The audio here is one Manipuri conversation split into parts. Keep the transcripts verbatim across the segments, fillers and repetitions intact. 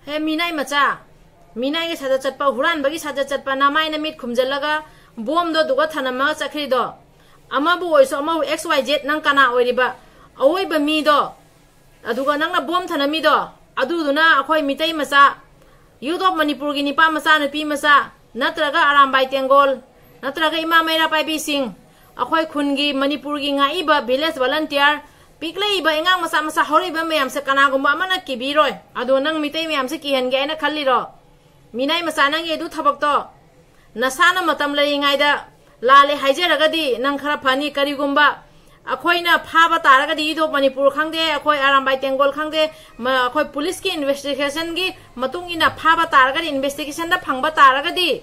ꯑꯦ, ꯃꯤꯅꯥꯏ ꯃꯆꯥ, ꯃꯤꯅꯥꯏꯒꯤ ꯁꯥꯖꯠ ꯆꯠꯄ, ꯍꯨꯔꯥꯟꯕꯒꯤ ꯁꯥꯖꯠ ꯆꯠꯄ, ꯅꯃꯥꯏ ꯅꯃꯤꯠ ꯈꯨꯝꯖꯤꯜꯂꯒ ꯕꯣꯝꯗꯣ ꯑꯗꯨꯒ ꯊꯅꯝꯃꯒ ꯆꯠꯈ꯭ꯔꯤꯗꯣ, ꯑꯃꯕꯨ ꯑꯣꯏꯁꯨ ꯑꯃꯕꯨ, X Y Z, ꯅꯪ ꯀꯅꯥ ꯑꯣꯏꯔꯤꯕ? ꯑꯋꯣꯏꯕ ꯃꯤꯗꯣ, ꯑꯗꯨꯒ ꯅꯪꯅ ꯕꯣꯝ ꯊꯅꯝꯃꯤꯗꯣ, ꯑꯗꯨꯗꯨꯅ ꯑꯩꯈꯣꯏ ꯃꯤꯇꯩ ꯃꯆꯥ, Youth of ꯃꯅꯤꯄꯨꯔꯒꯤ ꯅꯤꯄꯥ ꯃꯆꯥ, ꯅꯨꯄꯤ ꯃꯆꯥ, ꯅꯠꯇ꯭ꯔꯒ ꯑꯔꯥꯝꯕꯥꯏ ꯇꯦꯡꯒꯣꯜ, ꯅꯠꯇ꯭ꯔꯒ ꯏꯃꯥ ꯃꯩꯔꯥ ꯄꯥꯏꯕꯤꯁꯤꯡ, ꯑꯩꯈꯣꯏ ꯈꯨꯟꯒꯤ ꯃꯅꯤꯄꯨꯔꯒꯤ ꯉꯥꯛꯏꯕ village volunteer, ꯄꯤꯛꯂꯛꯏꯕ ꯑꯉꯥꯡ ꯃꯆꯥ ꯃꯆꯥ ꯍꯧꯔꯛꯏꯕ ꯃꯌꯥꯝꯁꯦ ꯀꯅꯥꯒꯨꯝꯕ ꯑꯃꯅ ꯀꯤꯕꯤꯔꯣꯏ꯫ ꯑꯗꯣ ꯅꯪ ꯃꯤꯇꯩ ꯃꯌꯥꯝꯁꯦ ꯀꯤꯍꯟꯒꯦ ꯍꯥꯏꯅ ꯈꯜꯂꯤꯔꯣ? ꯃꯤꯅꯥꯏ ꯃꯆꯥ, ꯅꯪꯒꯤ ꯑꯗꯨ ꯊꯕꯛꯇꯣ ꯅꯁꯥꯅ ꯃꯇꯝ ꯂꯩꯔꯤꯉꯩꯗ ꯂꯥꯜꯂꯦ ꯍꯥꯏꯖꯔꯒꯗꯤ ꯅꯪ ꯈꯔ ꯐꯅꯤ꯫ ꯀꯔꯤꯒꯨꯝꯕ ꯑꯩꯈꯣꯏꯅ ꯐꯥꯕ ꯇꯥꯔꯒꯗꯤ, Youth of ꯃꯅꯤꯄꯨꯔ ꯈꯪꯗꯦ, ꯑꯩꯈꯣꯏ ꯑꯔꯥꯝꯕꯥꯏ ꯇꯦꯡꯒꯣꯜ ꯈꯪꯗꯦ, ꯃ-, ꯑꯩꯈꯣꯏ policeꯀꯤ investigationꯒꯤ ꯃꯇꯨꯡ ꯏꯟꯅ ꯐꯥꯕ ꯇꯥꯔꯒꯗꯤ, investigationꯗ ꯐꯪꯕ ꯇꯥꯔꯒꯗꯤ,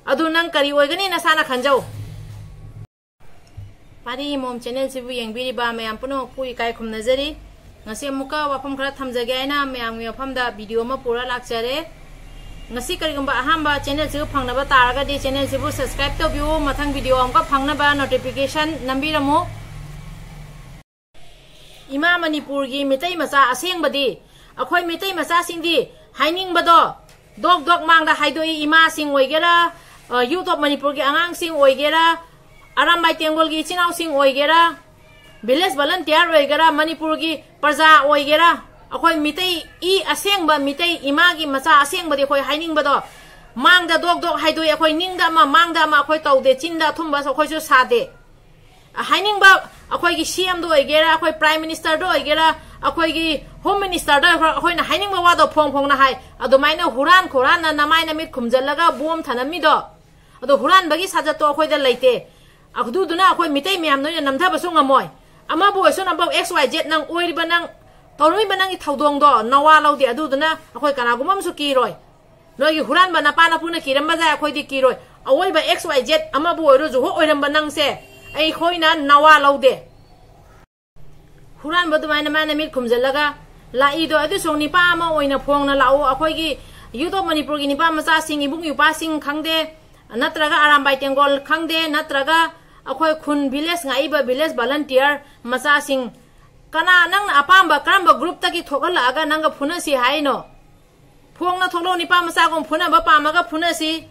ꯑꯗꯨ ꯅꯪ ꯀꯔꯤ ꯑꯣꯏꯒꯅꯤ ꯅꯁꯥꯅ ꯈꯟꯖꯧ꯫ ꯄꯥꯔꯤ ꯃꯣꯝ channelꯁꯤꯕꯨ ꯌꯦꯡꯕꯤꯔꯤꯕ ꯃꯌꯥꯝ ꯄꯨꯝꯅꯃꯛꯄꯨ ꯏꯀꯥꯏ ꯈꯨꯝꯅꯖꯔꯤ꯫ ꯉꯁꯤ ꯑꯃꯨꯛꯀ ꯋꯥꯐꯝ ꯈꯔ ꯊꯝꯖꯒꯦ ꯍꯥꯏꯅ ꯃꯌꯥꯝꯒꯤ ꯃꯐꯝꯗ video ꯑꯃ ꯄꯨꯔ ꯂꯥꯛꯆꯔꯦ꯫ ꯉꯁꯤ ꯀꯔꯤꯒꯨꯝꯕ ꯑꯍꯥꯟꯕ channelꯁꯤꯕꯨ ꯐꯪꯅꯕ ꯇꯥꯔꯒꯗꯤ channelꯁꯤꯕꯨ subscribe ꯇꯧꯕꯤꯌꯨ, ꯃꯊꯪ video ꯑꯃꯨꯛꯀ ꯐꯪꯅꯕ notification ꯅꯝꯕꯤꯔꯝꯃꯨ꯫ ꯏꯃꯥ ꯃꯅꯤꯄꯨꯔꯒꯤ ꯃꯤꯇꯩ ꯃꯆꯥ ꯑꯁꯦꯡꯕꯗꯤ, ꯑꯩꯈꯣꯏ ꯃꯤꯇꯩ ꯃꯆꯥꯁꯤꯡꯗꯤ ꯍꯥꯏꯅꯤꯡꯕꯗꯣ ꯗꯣꯛ ꯗꯣꯛ ꯃꯥꯡꯗ ꯍꯥꯏꯗꯣꯛꯏ꯫ ꯏꯃꯥꯁꯤꯡ ꯑꯣꯏꯒꯦꯔꯥ, ꯑ, Youth of ꯃꯅꯤꯄꯨꯔꯒꯤ ꯑꯉꯥꯡꯁꯤꯡ ꯑꯣꯏꯒꯦꯔꯥ, ꯑꯔꯥꯝꯕꯥꯏ ꯇꯦꯡꯒꯣꯜꯒꯤ ꯏꯆꯤꯟ ꯏꯅꯥꯎꯁꯤꯡ ꯑꯣꯏꯒꯦꯔꯥ, village volunteer ꯑꯣꯏꯒꯦꯔꯥ, ꯃꯅꯤꯄꯨꯔꯒꯤ ꯄ꯭ꯔꯖꯥ ꯑꯣꯏꯒꯦꯔꯥ, ꯑꯩꯈꯣꯏ ꯃꯤꯇꯩ ꯏ ꯑꯁꯦꯡꯕ, ꯃꯤꯇꯩ ꯏꯃꯥꯒꯤ ꯃꯆꯥ ꯑꯁꯦꯡꯕꯗꯤ ꯑꯩꯈꯣꯏ ꯍꯥꯏꯅꯤꯡꯕꯗꯣ ꯃꯥꯡꯗ ꯗꯣꯛ ꯗꯣꯛ ꯍꯥꯏꯗꯣꯛꯏ꯫ ꯑꯩꯈꯣꯏ ꯅꯤꯡꯗ ꯑꯃ ꯃꯥꯡꯗ ꯑꯃ ꯑꯩꯈꯣꯏ ꯇꯧꯗꯦ, ꯆꯤꯟꯗ ꯑꯊꯨꯝꯕ ꯑꯩꯈꯣꯏꯁꯨ ꯁꯥꯗꯦ꯫ ꯍꯥꯏꯅꯤꯡꯕ, ꯑꯩꯈꯣꯏꯒꯤ CMꯗ ꯑꯣꯏꯒꯦꯔꯥ, ꯑꯩꯈꯣꯏ Prime Ministerꯗ ꯑꯣꯏꯒꯦꯔꯥ, ꯑꯩꯈꯣꯏꯒꯤ Home Ministerꯗ ꯑꯣꯏꯒꯦꯔꯥ, ꯑꯩꯈꯣꯏꯅ ꯍꯥꯏꯅꯤꯡꯕ ꯋꯥꯗꯣ ꯐꯣꯡ ꯐꯣꯡꯅ ꯍꯥꯏ꯫ ꯑꯗꯨꯃꯥꯏꯅ ꯍꯨꯔꯥꯟ ꯈꯨꯔꯥꯟꯅ ꯅꯃꯥꯏ ꯅꯃꯤꯠ ꯈꯨꯝꯖꯤꯜꯂꯒ ꯕꯣꯝ ꯊꯅꯝꯃꯤꯗꯣ, ꯑꯗꯣ ꯍꯨꯔꯥꯟꯕꯒꯤ ꯁꯥꯖꯠꯇꯣ ꯑꯩꯈꯣꯏꯗ ꯂꯩꯇꯦ꯫ ꯑꯗꯨꯗꯨꯅ ꯑꯩꯈꯣꯏ ꯃꯤꯇꯩ ꯃꯌꯥꯝ ꯅꯣꯏꯅ ꯅꯝꯊꯕꯁꯨ ꯉꯝꯃꯣꯏ꯫ ꯑꯃꯕꯨ ꯑꯣꯏꯁꯨ ꯑꯃꯕꯨ, X Y Z, ꯅꯪ ꯑꯣꯏꯔꯤꯕ, ꯅꯪ ꯇꯧꯔꯝꯃꯤꯕ ꯅꯪꯒꯤ ꯊꯧꯗꯣꯡꯗꯣ ꯅꯋꯥ ꯂꯧꯗꯦ꯫ ꯑꯗꯨꯗꯨꯅ ꯑꯩꯈꯣꯏ ꯀꯅꯥꯒꯨꯝꯕ ꯑꯃꯁꯨ ꯀꯤꯔꯣꯏ꯫ ꯅꯣꯏꯒꯤ ꯍꯨꯔꯥꯟꯕ ꯅꯄꯥ ꯅꯄꯨꯅ ꯀꯤꯔꯝꯕ ꯌꯥꯏ, ꯑꯩꯈꯣꯏꯗꯤ ꯀꯤꯔꯣꯏ꯫ ꯑꯋꯣꯏꯕ X Y Z ꯑꯃꯕꯨ ꯑꯣꯏꯔꯁꯨ ꯍꯣ ꯑꯣꯏꯔꯝꯕ ꯅꯪꯁꯦ ꯑꯩꯈꯣꯏꯅ ꯅꯋꯥ ꯂꯧꯗꯦ꯫ ꯍꯨꯔꯥꯟꯕ ꯑꯗꯨꯃꯥꯏꯅ ꯃꯥꯅ ꯃꯤꯠ ꯈꯨꯝꯖꯤꯜꯂꯒ ꯂꯥꯛꯏꯗꯣ, ꯑꯗꯨꯁꯨ ꯅꯤꯄꯥ ꯑꯃ ꯑꯣꯏꯅ ꯐꯣꯡꯅ ꯂꯥꯛꯎ꯫ ꯑꯩꯈꯣꯏꯒꯤ Youth of ꯃꯅꯤꯄꯨꯔꯒꯤ ꯅꯤꯄꯥ ꯃꯆꯥꯁꯤꯡ, ꯏꯕꯨꯡ ꯏꯄ꯭ꯋꯥꯁꯤꯡ ꯈꯪꯗꯦ, ꯅꯠꯇ꯭ꯔꯒ ꯑꯔꯥꯝꯕꯥꯏ ꯇꯦꯡꯒꯣꯜ ꯈꯪꯗꯦ, ꯅꯠꯇ꯭ꯔꯒ ꯑꯩꯈꯣꯏ ꯈꯨꯟ village ꯉꯥꯛꯏꯕ village volunteer ꯃꯆꯥꯁꯤꯡ, ꯀꯅꯥ ꯅꯪꯅ ꯑꯄꯥꯝꯕ ꯀꯔꯝꯕ groupꯇꯒꯤ ꯊꯣꯛꯍꯜꯂꯛꯑꯒ ꯅꯪꯒ ꯐꯨꯅꯁꯤ ꯍꯥꯏꯅꯣ? ꯐꯣꯡꯅ ꯊꯣꯛꯂꯛꯑꯣ, ꯅꯤꯄꯥ ꯃꯆꯥꯒꯨꯝ ꯐꯨꯅꯕ ꯄꯥꯝꯃꯒ ꯐꯨꯅꯁꯤ,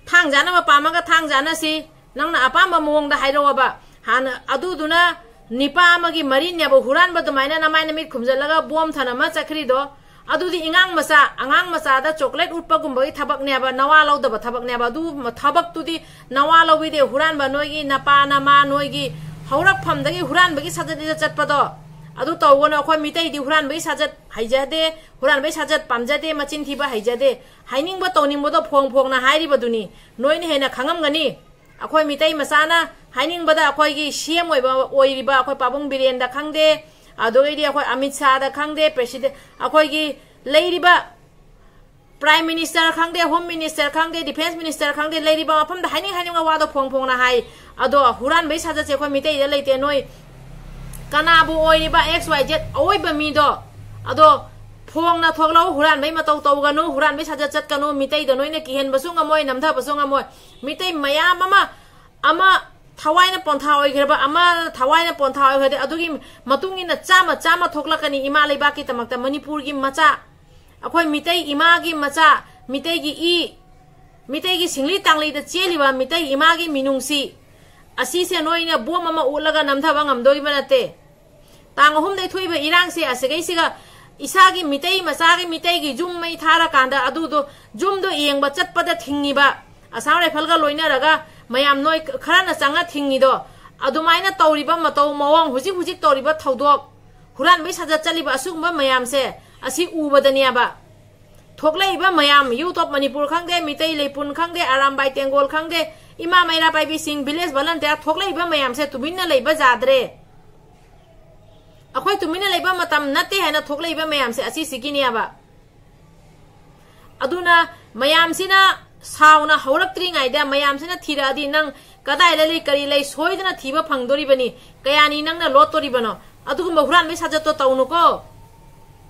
ꯊꯥꯡ ꯆꯥꯅꯕ ꯄꯥꯝꯃꯒ ꯊꯥꯡ ꯆꯥꯅꯁꯤ, ꯅꯪꯅ ꯑꯄꯥꯝꯕ ꯃꯑꯣꯡꯗ ꯍꯥꯏꯔꯛꯑꯣꯕ꯫ ꯍꯥꯟꯅ ꯑꯗꯨꯗꯨꯅ ꯅꯤꯄꯥ ꯑꯃꯒꯤ ꯃꯔꯤꯟꯅꯦꯕ ꯍꯨꯔꯥꯟꯕ ꯑꯗꯨꯃꯥꯏꯅ ꯅꯃꯥꯏ ꯅꯃꯤꯠ ꯈꯨꯝꯖꯤꯜꯂꯒ ꯕꯣꯝ ꯊꯅꯝꯃ ꯆꯠꯈ꯭ꯔꯤꯗꯣ꯫ ꯑꯗꯨꯗꯤ ꯑꯉꯥꯡ ꯃꯆꯥ, ꯑꯉꯥꯡ ꯃꯆꯥꯗ ꯆꯣꯀ꯭ꯂꯦꯠ ꯎꯠꯄꯒꯨꯝꯕꯒꯤ ꯊꯕꯛꯅꯦꯕ, ꯅꯋꯥ ꯂꯧꯗꯕ ꯊꯕꯛꯅꯦꯕ꯫ ꯑꯗꯨ ꯃ-, ꯊꯕꯛꯇꯨꯗꯤ ꯅꯋꯥ ꯂꯧꯕꯤꯗꯦ꯫ ꯍꯨꯔꯥꯟꯕ ꯅꯣꯏꯒꯤ ꯅꯄꯥ ꯅꯃꯥ ꯅꯣꯏꯒꯤ ꯍꯧꯔꯛꯐꯝꯗꯒꯤ ꯍꯨꯔꯥꯟꯕꯒꯤ ꯁꯥꯖꯠꯅꯤꯗ ꯆꯠꯄꯗꯣ꯫ ꯑꯗꯨ ꯇꯧꯒꯅꯨ꯫ ꯑꯩꯈꯣꯏ ꯃꯤꯇꯩꯗꯤ ꯍꯨꯔꯥꯟꯕꯒꯤ ꯁꯥꯖꯠ ꯍꯩꯖꯗꯦ, ꯍꯨꯔꯥꯟꯕꯒꯤ ꯁꯥꯖꯠ ꯄꯥꯝꯖꯗꯦ, ꯃꯆꯤꯟ ꯊꯤꯕ ꯍꯩꯖꯗꯦ꯫ ꯍꯥꯏꯅꯤꯡꯕ ꯇꯧꯅꯤꯡꯕꯗꯣ ꯐꯣꯡ ꯐꯣꯡꯅ ꯍꯥꯏꯔꯤꯕꯗꯨꯅꯤ꯫ ꯅꯣꯏꯅ ꯍꯦꯟꯅ ꯈꯪꯉꯝꯒꯅꯤ꯫ ꯑꯩꯈꯣꯏ ꯃꯤꯇꯩ ꯃꯆꯥꯅ ꯍꯥꯏꯅꯤꯡꯕꯗ ꯑꯩꯈꯣꯏꯒꯤ ꯁꯤ ꯑꯦꯝ ꯑꯣꯏꯕ, ꯑꯣꯏꯔꯤꯕ ꯑꯩꯈꯣꯏ ꯄꯥꯕꯨꯡ ꯕꯤꯔꯦꯟꯗ ꯈꯪꯗꯦ, ꯑꯗꯨꯗꯒꯤꯗꯤ ꯑꯩꯈꯣꯏ ꯑꯃꯤꯠ ꯁꯥꯍꯗ ꯈꯪꯗꯦ, ꯄ꯭ꯔꯦꯁꯤꯗꯦꯟ, ꯑꯩꯈꯣꯏꯒꯤ ꯂꯩꯔꯤꯕ ꯄ꯭ꯔꯥꯏꯝ ꯃꯤꯅꯤꯁꯇꯔ ꯈꯪꯗꯦ, ꯍꯣꯝ ꯃꯤꯅꯤꯁꯇꯔ ꯈꯪꯗꯦ, ꯗꯤꯐꯦꯟꯁ ꯃꯤꯅꯤꯁꯇꯔ ꯈꯪꯗꯦ, ꯂꯩꯔꯤꯕ ꯃꯐꯝꯗ ꯍꯥꯏꯅꯤꯡ ꯍꯥꯏꯅꯤꯡꯕ ꯋꯥꯗꯣ ꯐꯣꯡ ꯐꯣꯡꯅ ꯍꯥꯏ꯫ ꯑꯗꯣ ꯍꯨꯔꯥꯟꯕꯒꯤ ꯁꯥꯖꯠꯁꯦ ꯑꯩꯈꯣꯏ ꯃꯤꯇꯩꯗ ꯂꯩꯇꯦ꯫ ꯅꯣꯏ ꯀꯅꯥꯕꯨ ꯑꯣꯏꯔꯤꯕ ꯑꯦꯛꯁ ꯋꯥꯏ ꯖꯦꯠ ꯑꯑꯣꯏꯕ ꯃꯤꯗꯣ, ꯑꯗꯣ ꯐꯣꯡꯅ ꯊꯣꯛꯂꯛꯎ꯫ ꯍꯨꯔꯥꯟꯕꯒꯤ ꯃꯇꯧ ꯇꯧꯒꯅꯨ, ꯍꯨꯔꯥꯟꯕꯒꯤ ꯁꯥꯖꯠ ꯆꯠꯀꯅꯨ꯫ ꯃꯤꯇꯩꯗ ꯅꯣꯏꯅ ꯀꯤꯍꯟꯕꯁꯨ ꯉꯝꯃꯣꯏ, ꯅꯝꯊꯕꯁꯨ ꯉꯝꯃꯣꯏ꯫ ꯃꯤꯇꯩ ꯃꯌꯥꯝ ꯑꯃ, ꯑꯃ ꯊꯋꯥꯏꯅ ꯄꯣꯟꯊꯥ ꯑꯣꯏꯈ꯭ꯔꯕ, ꯑꯃ ꯊꯋꯥꯏꯅ ꯄꯣꯟꯊꯥ ꯑꯣꯏꯈ꯭ꯔꯗꯤ ꯑꯗꯨꯒꯤ ꯃꯇꯨꯡ ꯏꯟꯅ ꯆꯥꯝꯃ ꯆꯥꯝꯃ ꯊꯣꯛꯂꯛꯀꯅꯤ ꯏꯃꯥ ꯂꯩꯕꯥꯛꯀꯤꯗꯃꯛꯇ꯫ ꯃꯅꯤꯄꯨꯔꯒꯤ ꯃꯆꯥ, ꯑꯩꯈꯣꯏ ꯃꯤꯇꯩ ꯏꯃꯥꯒꯤ ꯃꯆꯥ, ꯃꯤꯇꯩꯒꯤ ꯏ, ꯃꯤꯇꯩꯒꯤ ꯁꯤꯡꯂꯤ ꯇꯥꯡꯂꯤꯗ ꯆꯦꯜꯂꯤꯕ ꯃꯤꯇꯩ ꯏꯃꯥꯒꯤ ꯃꯤꯅꯨꯡꯁꯤ ꯑꯁꯤꯁꯦ ꯅꯣꯏꯅ ꯕꯣꯝ ꯑꯃ ꯎꯠꯂꯒ ꯅꯝꯊꯕ ꯉꯝꯗꯣꯔꯤꯕ ꯅꯠꯇꯦ꯫ ꯇꯥꯡ ꯑꯍꯨꯝꯗꯩ ꯊꯣꯛꯏꯕ ꯏꯔꯥꯡꯁꯦ ꯑꯁꯤꯒꯩꯁꯤꯒ ꯏꯁꯥꯒꯤ ꯃꯤꯇꯩ ꯃꯆꯥꯒꯤ ꯃꯤꯇꯩꯒꯤ ꯌꯨꯝ ꯃꯩ ꯊꯥꯔꯀꯥꯟꯗ ꯑꯗꯨꯗꯣ, ꯌꯨꯝꯗꯣ ꯌꯦꯡꯕ ꯆꯠꯄꯗ ꯊꯤꯡꯉꯤꯕ ꯑꯁꯥꯝ ꯔꯥꯏꯐꯜꯒ ꯂꯣꯏꯅꯔꯒ ꯃꯌꯥꯝ ꯅꯣꯏ ꯈꯔꯅ ꯆꯪꯉ ꯊꯤꯡꯉꯤꯗꯣ, ꯑꯗꯨꯃꯥꯏꯅ ꯇꯧꯔꯤꯕ ꯃꯇꯧ ꯃꯑꯣꯡ, ꯍꯧꯖꯤꯛ ꯍꯧꯖꯤꯛ ꯇꯧꯔꯤꯕ ꯊꯧꯗꯣꯛ, ꯍꯨꯔꯥꯟꯕꯩ ꯁꯥꯖꯠ ꯆꯠꯂꯤꯕ ꯑꯁꯤꯒꯨꯝꯕ ꯃꯌꯥꯝꯁꯦ ꯑꯁꯤ ꯎꯕꯗꯅꯦꯕ꯫ ꯊꯣꯛꯂꯛꯏꯕ ꯃꯌꯥꯝ, ꯌꯨꯠ ꯑꯣꯐ ꯃꯅꯤꯄꯨꯔ ꯈꯪꯗꯦ, ꯃꯤꯇꯩ ꯂꯩꯄꯨꯟ ꯈꯪꯗꯦ, ꯑꯔꯥꯝꯕꯥꯏ ꯇꯦꯡꯒꯣꯜ ꯈꯪꯗꯦ, ꯏꯃꯥ ꯃꯩꯔꯥ ꯄꯥꯏꯕꯤꯁꯤꯡ, ꯚꯤꯂꯦꯖ ꯚꯣꯂꯟꯇꯤꯌꯥꯔ, ꯊꯣꯛꯂꯛꯏꯕ ꯃꯌꯥꯝꯁꯦ ꯇꯨꯃꯤꯟꯅ ꯂꯩꯕ ꯌꯥꯗ꯭ꯔꯦ꯫ ꯑꯩꯈꯣꯏ ꯇꯨꯃꯤꯟꯅ ꯂꯩꯕ ꯃꯇꯝ ꯅꯠꯇꯦ ꯍꯥꯏꯅ ꯊꯣꯛꯂꯛꯏꯕ ꯃꯌꯥꯝꯁꯦ ꯑꯁꯤꯁꯤꯒꯤꯅꯦꯕ꯫ ꯑꯗꯨꯅ ꯃꯌꯥꯝꯁꯤꯅ ꯁꯥꯎꯅ ꯍꯧꯔꯛꯇ꯭ꯔꯤꯉꯩꯗ ꯃꯌꯥꯝꯁꯤꯅ ꯊꯤꯔꯛꯑꯗꯤ ꯅꯪ ꯀꯗꯥꯏꯗ ꯂꯩ, ꯀꯔꯤ ꯂꯩ, ꯁꯣꯏꯗꯅ ꯊꯤꯕ ꯐꯪꯗꯣꯔꯤꯕꯅꯤ꯫ ꯀꯌꯥꯅꯤ ꯅꯪꯅ ꯂꯣꯠꯇꯣꯔꯤꯕꯅꯣ? ꯑꯗꯨꯒꯨꯝꯕ ꯍꯨꯔꯥꯟꯕꯩ ꯁꯥꯖꯠꯇꯣ ꯇꯧꯅꯨꯀꯣ꯫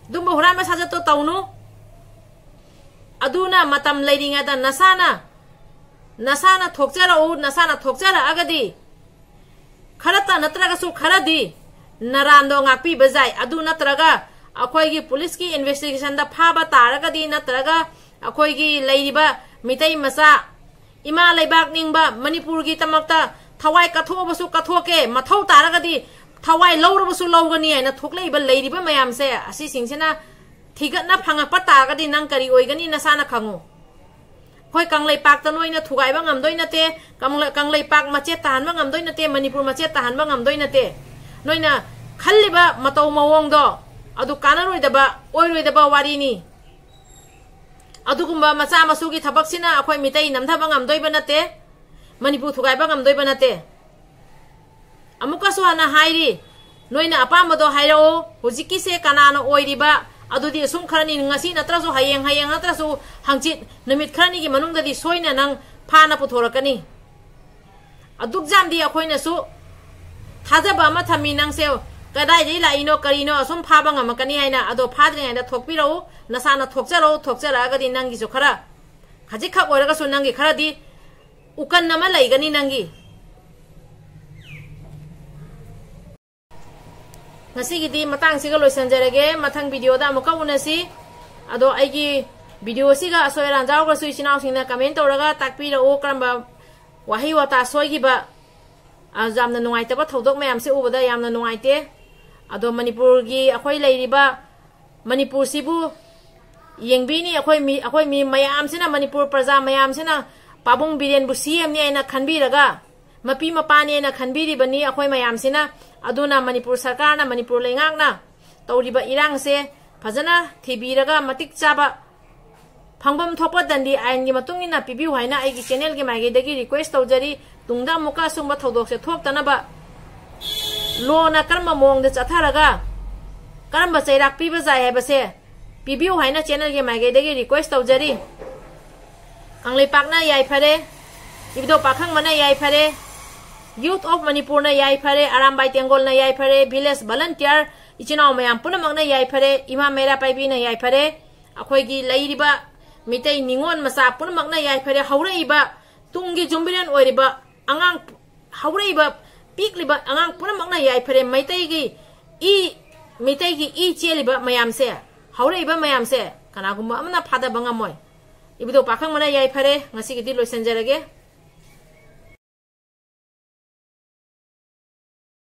ꯑꯗꯨꯒꯨꯝꯕ ꯍꯨꯔꯥꯟꯕ ꯁꯥꯖꯠꯇꯣ ꯇꯧꯅꯨ꯫ ꯑꯗꯨꯅ ꯃꯇꯝ ꯂꯩꯔꯤꯉꯩꯗ ꯅꯁꯥꯅ, ꯅꯁꯥꯅ ꯊꯣꯛꯆꯔꯛꯎ, ꯅꯁꯥꯅ ꯊꯣꯛꯆꯔꯛꯑꯒꯗꯤ ꯈꯔꯇ ꯅꯠꯇ꯭ꯔꯒꯁꯨ ꯈꯔꯗꯤ ꯅꯔꯥꯟꯗꯣ ꯉꯥꯛꯄꯤꯕ ꯌꯥꯏ꯫ ꯑꯗꯨ ꯅꯠꯇ꯭ꯔꯒ ꯑꯩꯈꯣꯏꯒꯤ ꯄꯨꯂꯤꯁꯀꯤ ꯏꯟꯚꯦꯁꯇꯤꯒꯦꯁꯟꯗ ꯐꯥꯕ ꯇꯥꯔꯒꯗꯤ, ꯅꯠꯇ꯭ꯔꯒ ꯑꯩꯈꯣꯏꯒꯤ ꯂꯩꯔꯤꯕ ꯃꯤꯇꯩ ꯃꯆꯥ, ꯏꯃꯥ ꯂꯩꯕꯥꯛ ꯅꯤꯡꯕ, ꯃꯅꯤꯄꯨꯔꯒꯤꯗꯃꯛꯇ ꯊꯋꯥꯏ ꯀꯠꯊꯣꯛꯑꯕꯁꯨ ꯀꯠꯊꯣꯛꯀꯦ, ꯃꯊꯧ ꯇꯥꯔꯒꯗꯤ ꯊꯋꯥꯏ ꯂꯧꯔꯕꯁꯨ ꯂꯧꯒꯅꯤ ꯍꯥꯏꯅ ꯊꯣꯛꯂꯛꯏꯕ, ꯂꯩꯔꯤꯕ ꯃꯌꯥꯝꯁꯦ, ꯑꯁꯤꯁꯤꯡꯁꯤꯅ ꯊꯤꯒꯠꯅ ꯐꯪꯉꯛꯄ ꯇꯥꯔꯒꯗꯤ ꯅꯪ ꯀꯔꯤ ꯑꯣꯏꯒꯅꯤ? ꯅꯁꯥꯅ ꯈꯪꯉꯨ꯫ ꯑꯩꯈꯣꯏ ꯀꯪꯂꯩꯄꯥꯛꯇ ꯅꯣꯏꯅ ꯊꯨꯒꯥꯏꯕ ꯉꯝꯗꯣꯏ ꯅꯠꯇꯦ, ꯀꯪꯂꯩ-, ꯀꯪꯂꯩꯄꯥꯛ ꯃꯆꯦꯠ ꯇꯥꯍꯟꯕ ꯉꯝꯗꯣꯏ ꯅꯠꯇꯦ, ꯃꯅꯤꯄꯨꯔ ꯃꯆꯦꯠ ꯇꯥꯍꯟꯕ ꯉꯝꯗꯣꯏ ꯅꯠꯇꯦ꯫ ꯅꯣꯏꯅ ꯈꯜꯂꯤꯕ ꯃꯇꯧ ꯃꯑꯣꯡꯗꯣ ꯑꯗꯨ ꯀꯥꯟꯅꯔꯣꯏꯗꯕ, ꯑꯣꯏꯔꯣꯏꯗꯕ ꯋꯥꯔꯤꯅꯤ꯫ ꯑꯗꯨꯒꯨꯝꯕ ꯃꯆꯥ ꯃꯁꯨꯒꯤ ꯊꯕꯛꯁꯤꯅ ꯑꯩꯈꯣꯏ ꯃꯤꯇꯩ ꯅꯝꯊꯕ ꯉꯝꯗꯣꯏꯕ ꯅꯠꯇꯦ, ꯃꯅꯤꯄꯨꯔ ꯊꯨꯒꯥꯏꯕ ꯉꯝꯗꯣꯏꯕ ꯅꯠꯇꯦ꯫ ꯑꯃꯨꯛꯀꯁꯨ ꯍꯟꯅ ꯍꯥꯏꯔꯤ, ꯅꯣꯏꯅ ꯑꯄꯥꯝꯕꯗꯣ ꯍꯥꯏꯔꯛꯑꯣ꯫ ꯍꯧꯖꯤꯛꯀꯤꯁꯦ ꯀꯅꯥꯅ ꯑꯣꯏꯔꯤꯕ? ꯑꯗꯨꯗꯤ ꯑꯁꯨꯝ ꯈꯔꯅꯤ, ꯉꯁꯤ ꯅꯠꯇ꯭ꯔꯁꯨ ꯍꯌꯦꯡ, ꯍꯌꯦꯡ ꯅꯠꯇ꯭ꯔꯁꯨ ꯍꯪꯆꯤꯠ, ꯅꯨꯃꯤꯠ ꯈꯔꯅꯤꯒꯤ ꯃꯅꯨꯡꯗꯗꯤ ꯁꯣꯏꯅ ꯅꯪ ꯐꯥꯅ ꯄꯨꯊꯣꯔꯛꯀꯅꯤ꯫ ꯑꯗꯨꯛ ꯌꯥꯝꯗꯤ ꯑꯩꯈꯣꯏꯅꯁꯨ ꯊꯥꯖꯕ ꯑꯃ ꯊꯝꯃꯤ, ꯅꯪꯁꯦ ꯀꯗꯥꯏꯗꯒꯤ ꯂꯥꯛꯏꯅꯣ, ꯀꯔꯤꯅꯣ ꯑꯁꯨꯝ ꯐꯥꯕ ꯉꯝꯃꯛꯀꯅꯤ ꯍꯥꯏꯅ꯫ ꯑꯗꯣ ꯐꯥꯗ꯭ꯔꯤꯉꯩꯗ ꯊꯣꯛꯄꯤꯔꯛꯎ, ꯅꯁꯥꯅ ꯊꯣꯛꯆꯔꯛꯎ, ꯊꯣꯛꯆꯔꯛꯑꯒꯗꯤ ꯅꯪꯒꯤꯁꯨ ꯈꯔ, ꯈꯖꯤꯛꯈꯛ ꯑꯣꯏꯔꯒꯁꯨ ꯅꯪꯒꯤ ꯈꯔꯗꯤ ꯎꯀꯟ ꯑꯃ ꯂꯩꯒꯅꯤ ꯅꯪꯒꯤ꯫ ꯉꯁꯤꯒꯤꯗꯤ ꯃꯇꯥꯡꯁꯤꯒ ꯂꯣꯏꯁꯤꯟꯖꯔꯒꯦ꯫ ꯃꯊꯪ ꯚꯤꯗꯤꯑꯣꯗ ꯑꯃꯨꯛꯀ ꯎꯅꯁꯤ꯫ ꯑꯗꯣ ꯑꯩꯒꯤ ꯚꯤꯗꯤꯑꯣꯁꯤꯒ ꯑꯁꯣꯏ ꯑꯔꯥꯟ ꯌꯥꯎꯔꯒꯁꯨ ꯏꯆꯤꯟ ꯏꯅꯥꯎꯁꯤꯡꯅ ꯀꯃꯦꯟ ꯇꯧꯔꯒ ꯇꯥꯛꯄꯤꯔꯛꯎ, ꯀꯔꯝꯕ ꯋꯥꯍꯩ ꯋꯥꯇꯥ ꯁꯣꯏꯈꯤꯕ꯫ ꯑ, ꯌꯥꯝꯅ ꯅꯨꯡꯉꯥꯏꯇꯕ ꯊꯧꯗꯣꯛ ꯃꯌꯥꯝꯁꯦ ꯎꯕꯗ ꯌꯥꯝꯅ ꯅꯨꯡꯉꯥꯏꯇꯦ꯫ ꯑꯗꯣ ꯃꯅꯤꯄꯨꯔꯒꯤ ꯑꯩꯈꯣꯏ ꯂꯩꯔꯤꯕ ꯃꯅꯤꯄꯨꯔꯁꯤꯕꯨ ꯌꯦꯡꯕꯤꯅꯤ꯫ ꯑꯩꯈꯣꯏ ꯃꯤ, ꯑꯩꯈꯣꯏ ꯃꯤ ꯃꯌꯥꯝꯁꯤꯅ, ꯃꯅꯤꯄꯨꯔ ꯄ꯭ꯔꯖꯥ ꯃꯌꯥꯝꯁꯤꯅ ꯄꯥꯕꯨꯡ ꯕꯤꯔꯦꯟꯕꯨ ꯁꯤ ꯑꯦꯝꯅꯤ ꯍꯥꯏꯅ ꯈꯟꯕꯤꯔꯒ, ꯃꯄꯤ ꯃꯄꯥꯅꯤ ꯍꯥꯏꯅ ꯈꯟꯕꯤꯔꯤꯕꯅꯤ ꯑꯩꯈꯣꯏ ꯃꯌꯥꯝꯁꯤꯅ꯫ ꯑꯗꯨꯅ ꯃꯅꯤꯄꯨꯔ ꯁꯔꯀꯥꯔꯅ, ꯃꯅꯤꯄꯨꯔ ꯂꯩꯉꯥꯛꯅ ꯇꯧꯔꯤꯕ ꯏꯔꯥꯡꯁꯦ ꯐꯖꯅ ꯊꯤꯕꯤꯔꯒ, ꯃꯇꯤꯛ ꯆꯥꯕ ꯐꯪꯐꯝ ꯊꯣꯛꯄ ꯗꯟꯗꯤ ꯑꯥꯏꯟꯒꯤ ꯃꯇꯨꯡ ꯏꯟꯅ ꯄꯤꯕꯤꯌꯨ ꯍꯥꯏꯅ ꯑꯩꯒꯤ ꯆꯦꯅꯦꯜꯒꯤ ꯃꯥꯏꯀꯩꯗꯒꯤ ꯔꯤꯀ꯭ꯋꯦꯁ ꯇꯧꯖꯔꯤ꯫ ꯇꯨꯡꯗ ꯑꯃꯨꯛꯀ ꯑꯁꯨꯝꯕ ꯊꯧꯗꯣꯛꯁꯦ ꯊꯣꯛꯇꯅꯕ ꯂꯣꯅ ꯀꯔꯝꯕ ꯃꯑꯣꯡꯗ ꯆꯠꯊꯔꯒ ꯀꯔꯝꯕ ꯆꯩꯔꯥꯛ ꯄꯤꯕ ꯌꯥꯏ ꯍꯥꯏꯕꯁꯦ ꯄꯤꯕꯤꯌꯨ ꯍꯥꯏꯅ ꯆꯦꯅꯦꯜꯒꯤ ꯃꯥꯏꯀꯩꯗꯒꯤ ꯔꯤꯀ꯭ꯋꯦꯁ ꯇꯧꯖꯔꯤ꯫ ꯀꯪꯂꯩꯄꯥꯛꯅ ꯌꯥꯏꯐꯔꯦ, ꯏꯕꯨꯙꯧ ꯄꯥꯈꯪꯕꯅ ꯌꯥꯏꯐꯔꯦ, Youth of ꯃꯅꯤꯄꯨꯔꯅ ꯌꯥꯏꯐꯔꯦ, ꯑꯔꯥꯝꯕꯥꯏ ꯇꯦꯡꯒꯣꯜꯅ ꯌꯥꯏꯐꯔꯦ, ꯚꯤꯂꯦꯖ ꯚꯂꯟꯇꯤꯌꯔ ꯏꯆꯤꯟ ꯏꯅꯥꯎ ꯃꯌꯥꯝ ꯄꯨꯝꯅꯃꯛꯅ ꯌꯥꯏꯐꯔꯦ, ꯏꯃꯥ ꯃꯩꯔꯥ ꯄꯥꯏꯕꯤꯅ ꯌꯥꯏꯐꯔꯦ, ꯑꯩꯈꯣꯏꯒꯤ ꯂꯩꯔꯤꯕ ꯃꯤꯇꯩ ꯅꯤꯉꯣꯜ ꯃꯆꯥ ꯄꯨꯝꯅꯃꯛꯅ ꯌꯥꯏꯐꯔꯦ, ꯍꯧꯔꯛꯏꯕ ꯇꯨꯡꯒꯤ ꯌꯨꯝꯕꯤꯔꯦꯟ ꯑꯣꯏꯔꯤꯕ ꯑꯉꯥꯡ, ꯍꯧꯔꯛꯏꯕ ꯄꯤꯛꯂꯤꯕ ꯑꯉꯥꯡ ꯄꯨꯝꯅꯃꯛꯅ ꯌꯥꯏꯐꯔꯦ꯫ ꯃꯩꯇꯩꯒꯤ ꯏ ꯃꯤꯇꯩꯒꯤ ꯏ ꯆꯦꯜꯂꯤꯕ ꯃꯌꯥꯝꯁꯦ, ꯍꯧꯔꯛꯏꯕ ꯃꯌꯥꯝꯁꯦ ꯀꯅꯥꯒꯨꯝꯕ ꯑꯃꯅ ꯐꯥꯗꯕ ꯉꯝꯃꯣꯏ꯫ ꯏꯕꯨꯙꯧ ꯄꯥꯈꯪꯕꯅ ꯌꯥꯏꯐꯔꯦ, ꯉꯁꯤꯒꯤꯗꯤ ꯂꯣꯏꯁꯤꯟꯖꯔꯒꯦ꯫